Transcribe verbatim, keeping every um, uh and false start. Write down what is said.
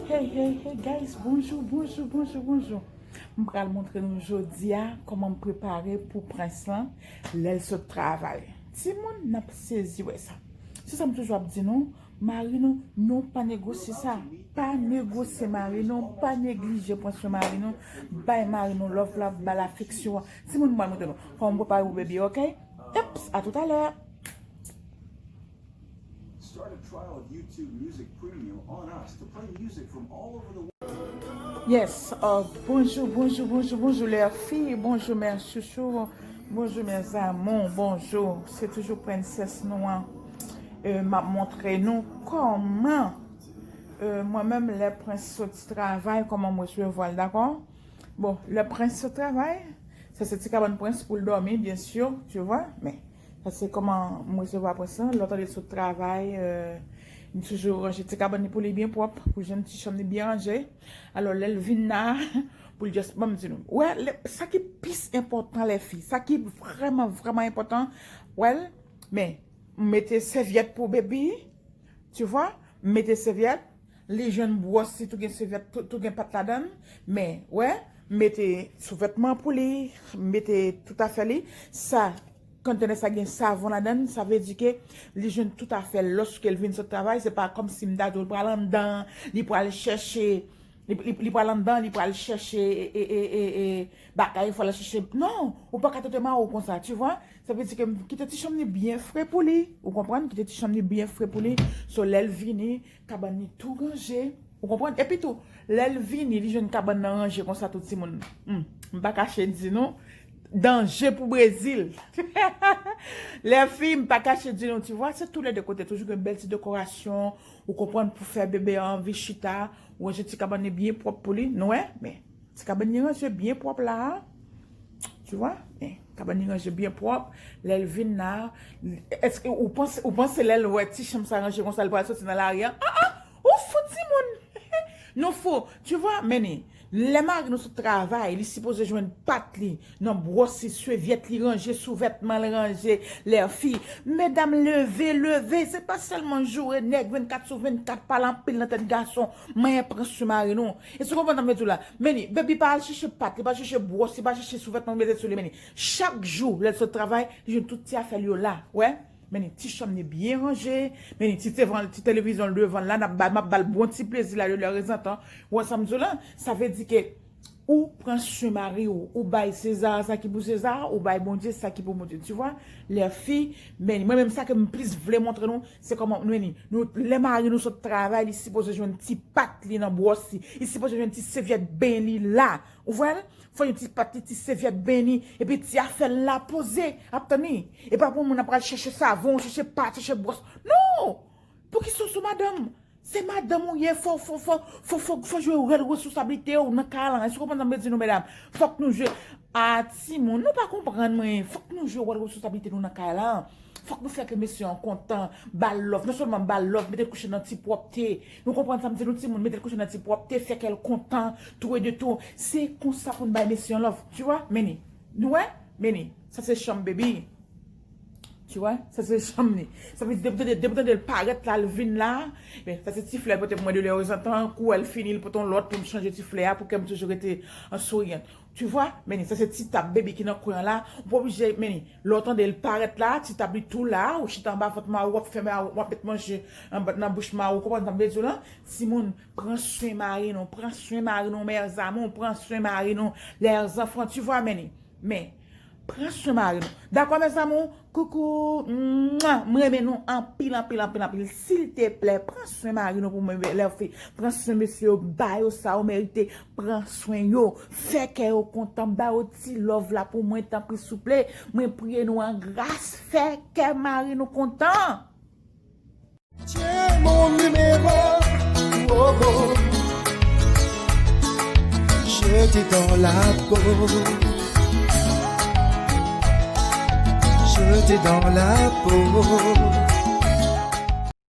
Hey, hey, hey, guys, bonjou, bonjou, bonjou, bonjou. M pral montre nou jodi a kòman m prepare pou prens lan lè l sot travay. Timoun, n ap sezi wè sa. Se sa m toujou ap di nou, mari nou, nou pa negosye sa. Pa negosye mari nou, pa neglije pran swen mari nou. Bay mari nou love la, bay l afeksyon an. Timoun, m pral montre nou kòman m prepare pou bebe, ok? Eps, a toutalè. Start a trial of YouTube Music Premium on us to play music from all over the world. Yes, uh, bonjou, bonjou, bonjou, bonjou, les filles, bonjou, mes chouchous, bonjou, mes amours, bonjou. Se toujou prensès nou an. Euh, m ap montre nou kòman, euh, mwen menm, lè prens soti travay, kòman m resevwa l, dakò? Bon, lè prens sot travay, sa se ti kabann prens pou l dòmi, byen si, tu vois, men sa se kòman m resevwa prens lan. Lè w tande l sot travay, euh, m toujou ranje ti kabann li pou li byen pwòp, pou jwenn ti chanm li byen ranje. Alò, lè l vin la, pou l just, ban m di nou. Wè, lè, sa ki plis enpòtan, les filles, sa ki vrèman, vrèman enpòtan, wè l, men, m mete sèvyèt pou baby, tu vois, m mete sèvyèt, li jwenn bwòs, li tou gen sèvyèt, tou, tou gen pat ladan l, men, wè, m mete souvètman pou li, m mete tout afè li, sa, kontènè sa gen savon ladan l, sa vle di ke li jwenn tout afè l. Lòske l vin sot travay, se pa kòmsi m ta di w l pral anndan, li pral chèche, li, li, li pral anndan, li pral chèche, e, e, e, e, e, bagay, fò l al chèche. Non, ou pa ka trete mari w konsa, tu vois. Sa vle di ke m kite ti chanm li byen fre pou li. Ou konprann? Kite ti chanm li byen fre pou li. So, lè l vini, kabann li tou ranje. Ou konprann? Epi tou, lè l vini, li jwenn kabann nan ranje konsa tou timoun. Hmm. M pa kache di nou, danje pou Brezil. Les filles, m pa kache di nou, tu vois, se tou lè de kote. Toujou gen bèl ti dekorasyon, ou konprann, pou fè bebe a anvi chita, ou ranje ti kabann li byen pwòp pou li, nou wè, men ti kabann li ranje byen pwòp la. Tu vois? Men, kabann li ranje byen pwòp. Lè l vin la, èske ou panse, ou panse lè l wè ti chanm sa ranje konsa, l pral soti nan lari a? Ah, ah! Ou fou, timoun! Nou fou! Tu vois? Men, lè mari nou sot travay, li sipoze jwenn pat li nan bwòs li, sèvyèt li ranje, souvètman l ranje. Les filles, medam, leve, leve! Se pa sèlman joure nèg vennkat sou vennkat, pale anpil nan tèt gason. Manyen pran swen mari nou. Èske w konprann sa m vle di w la? Men, baby pa al chèche pat, li pa chèche bwòs, li pa chèche souvètman pou mete sou li, men chak jou, lè l sot travay, li jwenn tout ti afè l yo la, wè. Men ti chanm li byen ranje, men ti devan, ti televizyon l devan l la, n ap ba, m ap ba l bon ti plezi la, de lè rezantan. Ou wè sa m di w la? Sa vle di ke ou pran swen mari w, ou bay Seza sa ki pou Seza, ou bay Bondye sa ki pou Bondye, tu vois? Les filles, men mwen menm sa ke m plis vle montre nou, se kòman, men nou, lè mari nou sot travay, li sipoze jwenn ti pat li nan bwòs li, li sipoze jwenn ti sèvyèt ben li la. Ou wè l? Fò yon ti pat li, ti sèvyèt ben li, epi ti afè l la poze, ap tann li. E pa pou moun ap pral chèche savon, chèche pat, chèche bwòs. Non! Poukisa w sou madanm? Se madanm ou ye, fò, fò, fò, fò, fò, fò jwe wòl responsablite w nan kay lan. Èske w konprann sa m vle di nou, medam? Fòk nou jwe. A, timoun, nou pa konprann mwen. Fòk nou jwe wòl responsablite nou nan kay lan. Fòk nou fè ke mesye an kontan, ba l love. Non sèlman ba l love, mete l kouche nan ti pwòpte. Nou konprann sa m di nou, timoun, mete l kouche nan ti pwòpte, fè kè l kontan, tou e de tou. Se konsa pou n bay mesye an love, tu vois? Men li. Nou wè? Men li. Sa se chanm baby. Tu vois? Sa se chanm li. Sa vle di, depi w tande, depi w tande l parèt la, l vin la. Men, sa se ti flè l pote pou mwen de lè rezantan. Kou l fini, l pote yon lòt pou m chanje ti flè a, pou kè m toujou rete an souriant. Tu vois? Men sa se ti tab baby ki nan kwen an la. Ou pa oblije, men lè w tande l parèt la, ti tab li tou la, ou chita anba vant mari w, w ap fè mari w, w ap met manje anba, nan bouch mari w, ou konprann sa m vle di w lan? Timoun, pran swen mari nou, pran swen mari nou, mes amours, pran swen mari nou, les enfants, tu vois, men, men, pran swen mari nou. Dakò, mes amours? Coucou, mwa, m renmen nou anpil, anpil, anpil, anpil. Silteplè, pran swen mari nou pou mwen, les filles. Pran swen mesye yo, ba yo sa yo merite. Pran swen yo. Fè kè yo kontan. Ba yo ti love la pou mwen, tanpri, souple. Mwen priye nou an gras. Fè kè mari nou kontan. Tiens mon numéro, oh, oh. Je t'ai dans la peau. Je t'ai dans la peau.